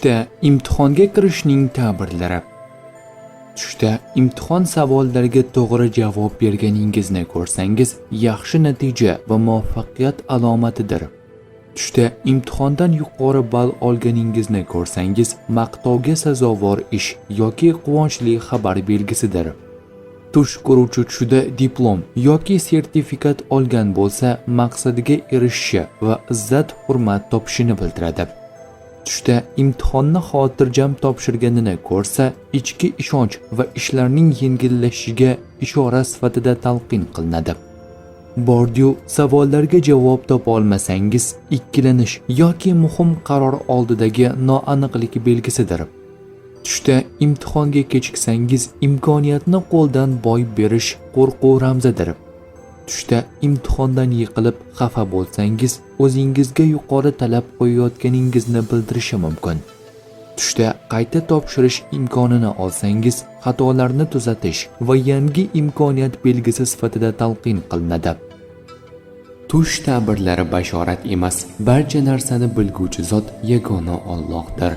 Tushda imtihonga kirishning ta'birlari. Tushda imtihon savollariga to'g'ri javob berganingizni ko'rsangiz, yaxshi natija va muvaffaqiyat alomatidir. Tushda imtihondan yuqori ball olganingizni ko'rsangiz, maqtovga sazovor ish yoki quvonchli xabar belgisidir. Tush ko'ruvchi tushida diplom yoki sertifikat olgan bo'lsa, maqsadiga erishishi va izzat hurmat topishini bildiradi. Tushda imtihonni xotirjam topshirganini ko'rsa, ichki ishonch va ishlarning yengillashishiga ishora sifatida talqin qilinadi. Bordiyu savollarga javob topa olmasangiz, ikkilanish yoki muhim qaror oldidagi noaniqlik belgisidir. Tushda imtihonga kechiksangiz, imkoniyatni qo'ldan boy berish qo'rquv ramzidir. Tushda imtihondan yiqilib xafa bo'lsangiz, o'zingizga yuqori talab qo'yayotganingizni bildirishi mumkin. Tushda qayta topshirish imkonini olsangiz, xatolarni tuzatish va yangi imkoniyat belgisi sifatida talqin qilinadi. Tush ta'birlari bashorat emas, barcha narsani bilguvchi zot yagona Allohdir.